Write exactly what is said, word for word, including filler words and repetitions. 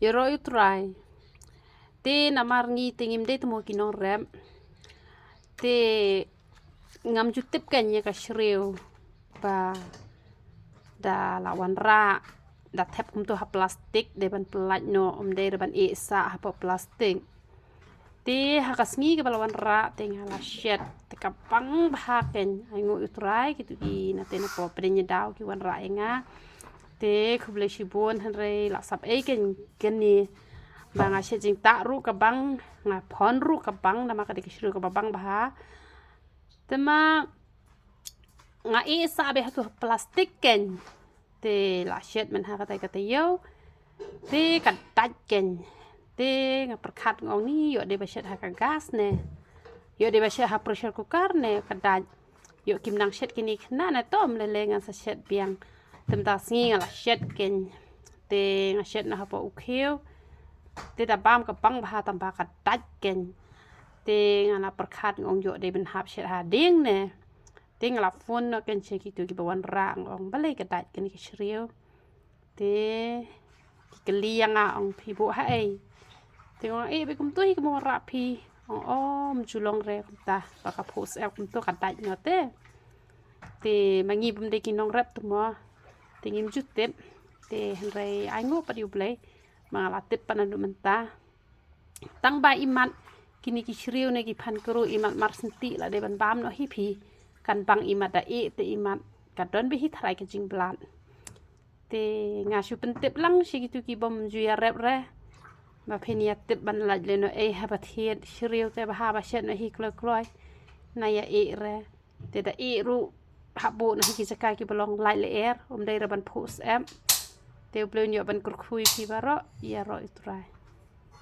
Ïaroh ïa u Trai. Te namar ngi te ngim dei tmo ki nongrep. Te ngam ju tip kein ïa ka shriew ba da la wanrah da thep kumto ha plastik, dei ban pyllait noh, ym dei ruh ban ïeh sah hapoh plastik. Te ha ka sngi kaba la wanrah te nga la shet te ka bang bha kein. Ai nguh ïa u Trai, kitu ki na te na pop pdeng ïa daw ki wanrah ïa nga. Te khublei shibun, hynrei la sap ei kein kane ba nga shet jingtah ruh ka bang, nga phon ruh ka bang, namar ka dei ka shriew kaba bang bha. Te ma nga ïeh sah beit ha tu plastik kein. Te la shet man ha katai katai ïew. Te ka dait kein. Te nga pyrkhat nga ong ni ïoh dei ba shet ha ka gas ne, ïoh dei ba shet ha pressure cooker ne ka dait. Ïoh kim nang shet kine khynnah ne, to ym lei lei ngan sa shet biang. Te mynta sngi nga la shet kein. Te nga shet noh hapoh u khiew. Te da bam ka bang bha tang ba ka dait kein. Te nga la pyrkhat nga ong ïoh dei ban hap shet ha dieng ne. Te nga la phone noh kein sha kitu kiba wanrah, nga ong balei ka dait kane ka shriew. Te ki kylli ïa nga, ong phi buh ha ei. Te nga ong eh, bad kumto hi ka wanrah phi. Ong oh, ym ju long re kumta, ba ka phuh syep kumto ka dait noh te. Te ma ngi bym dei ki nongrep tmo, te ngim ju tip. Te hynrei ai nguh pat ïa u Blei ba nga la tip pat naduh mynta. Tang ba imat kine ki shriew ne ki phan kru, imat mar senti la dei ban bam noh hi phi. Kan bang imat da ïeh te imat ka don beit hi tharai ka jingblad. Te nga shu pyntip lang sha kitu ki bym ju ïarep re. Ba phin ïa tip ban lait lehnoh ei haba thied shriew te bha ba shet noh hi kloi kloi. Na ïa ïeh re. Te da ïeh ruh hap buh noh hi ki jaka kiba long lait lyer, ym dei re ban phuh syep. Te u Blei un ïoh ban kyrkhu ïa phi baroh, ïaroh ïa u Trai.